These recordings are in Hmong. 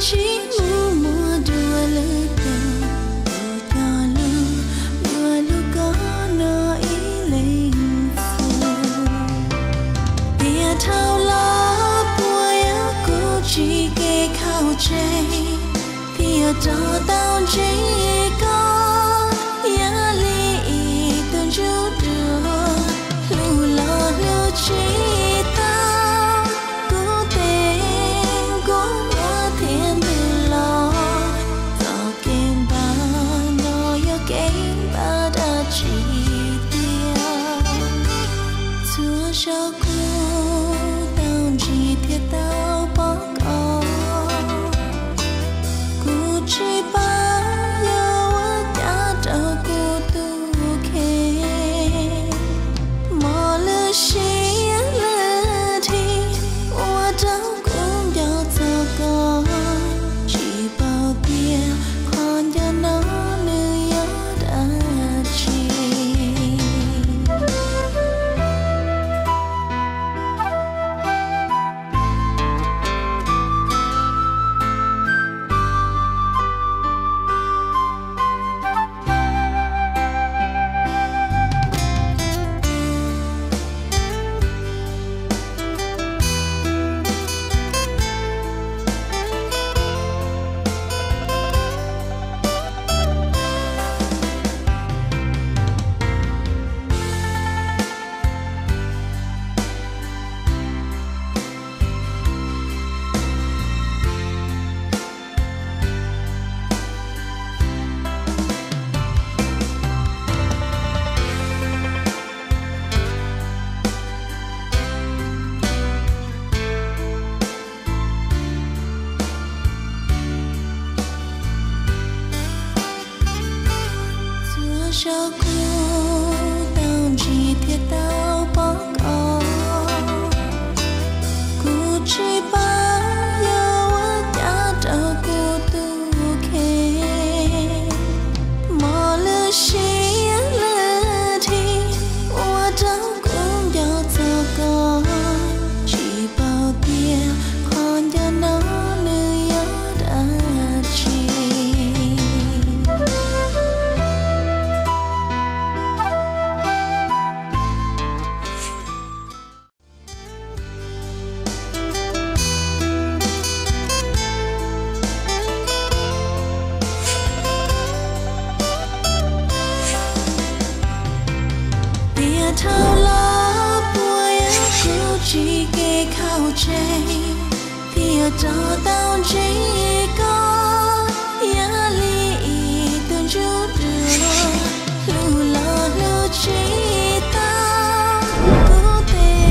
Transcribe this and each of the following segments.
Tsis mus muaj dua lwm tus, kuv cog lus yuav hlub koj no ib leeg xwb. Tiam dhau los puas yog kuv tsis kev khaum tseg, thiaj rov tau ntsib koj. Yog li ib tug ntsuj dua, hlub los hlub tsis tau, kuv tej kua muag thiaj ntws los. Txoj kev npaj no yog kev npaj dab tsi tiag? Txhua zaus kuv tau ntsib thiab tau pom koj, kuv tsis paub yuav ua cas rau kuv tus kheej. Mob lwj siab lwj dhi ua rau kuv nco txog koj, tsis paub tias qhov nco no nws yog dab tsi. Txhua zaus kuv tau ntsib thiab tau pom koj, kuv tsis paub yuav ua cas rau kuv tus kheej. Mob lwj siab lwj dhi ua rau kuv nco txog koj, tsis paub tias qhov nco no nws yog dab tsi. Tiam dhau los puas yog kuv tsis kev khaum tseg, thiaj rov tau ntsib koj. Yog li ib tug ntsuj dua, hlub los hlub tsis tau, kuv tej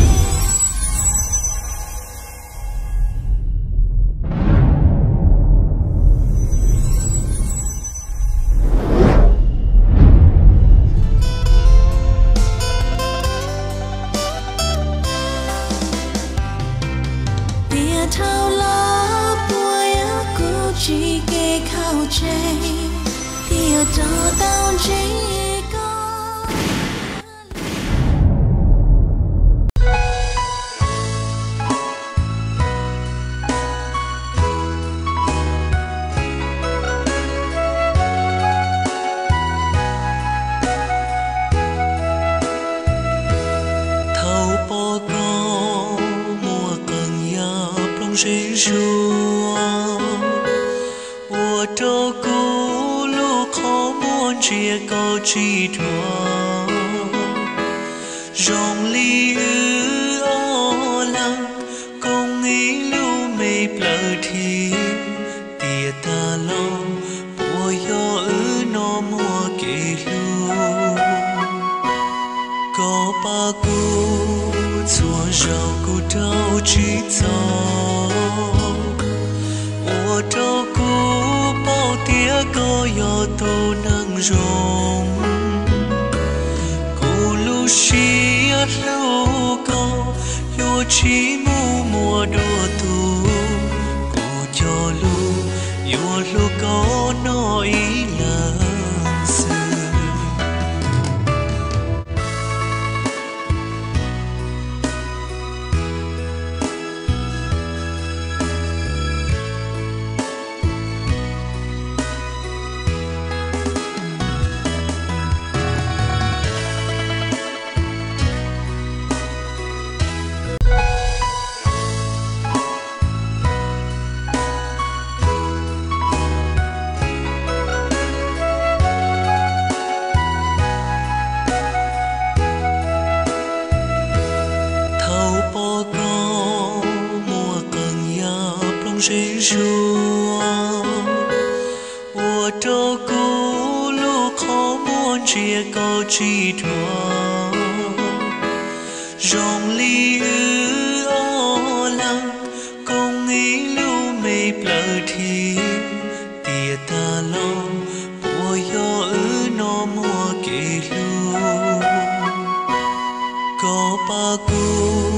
Tiam dhau los puas yog kuv tsis kev khaum tseg, thiaj rov tau ntsib koj. Thaum pom koj muaj qee yam plooj zeb zuag, ua rau kuv lub qhov muag ntsia koj tsis dhuav. Zoo li wb ob leeg koom ib lub me plawv dhia, tiam tas los puas yog wb no muaj kev hlub. Koj pab kuv txhua zaus kuv rau tsis txog, ua rau kuv paub tias koj yog tus neeg zoo. Kuv lub siab hlub koj, yuav tsis mus muaj dua tus. Kuv cog lus yuav hlub koj no ib leeg xwb. zej zuag, ua rau kuv lub qhov muag ntsia koj tsis dhuav. Zoo li wb ob leeg koom ib lub me plawv thiab, tiam tag los puas yog wb no muaj kev hlub. Koj pab kuv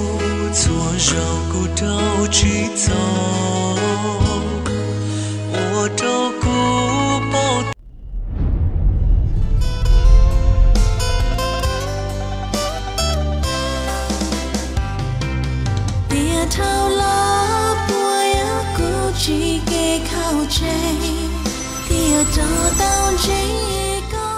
txhua zaus kuv rau tsis txog, ua rau kuv paub tias dhau los puas yog kuv tsis kev khaum tseg, thiaj rov tau ntsib koj.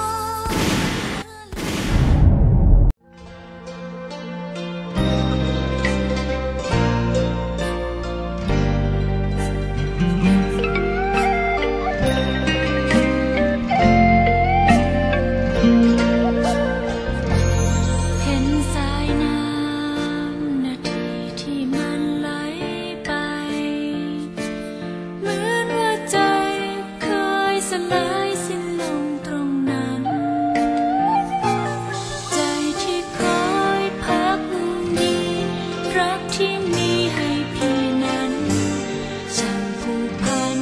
Pheej xaiv nab nas this thi mam lais pais, เหมือนหัวใจเคยสลายสิ้นลงตรงนั้น ใจที่คอยพักดี รักที่มีให้เพียงนั้น ฉันผูกพัน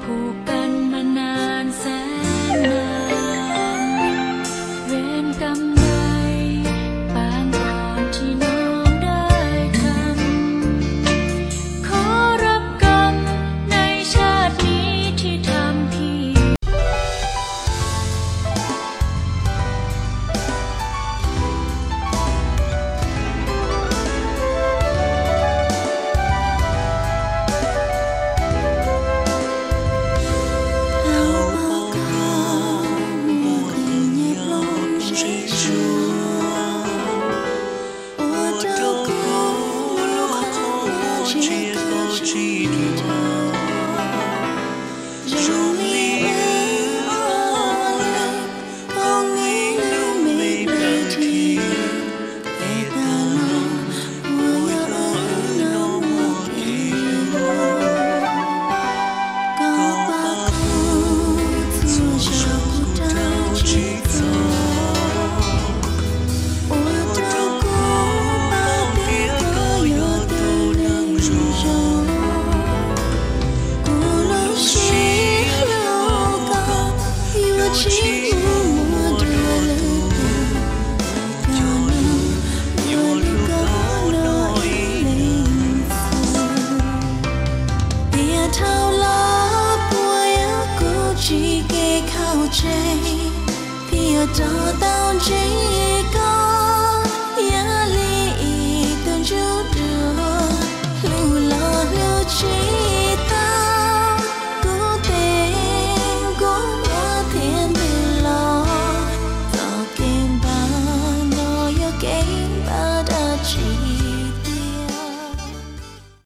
ผูกกันมานานแสนนาน เวรกรรมใด ปางก่อนที่น้องได้ทำ ขอรับกรรมในชาตินี้ที่ทำผิด Tias dhau los puas yog kuv tsis kev khaum tseg, thiaj rov tau ntsib koj. Yog li ib tug ntsuj duag, hlub los hlub tsis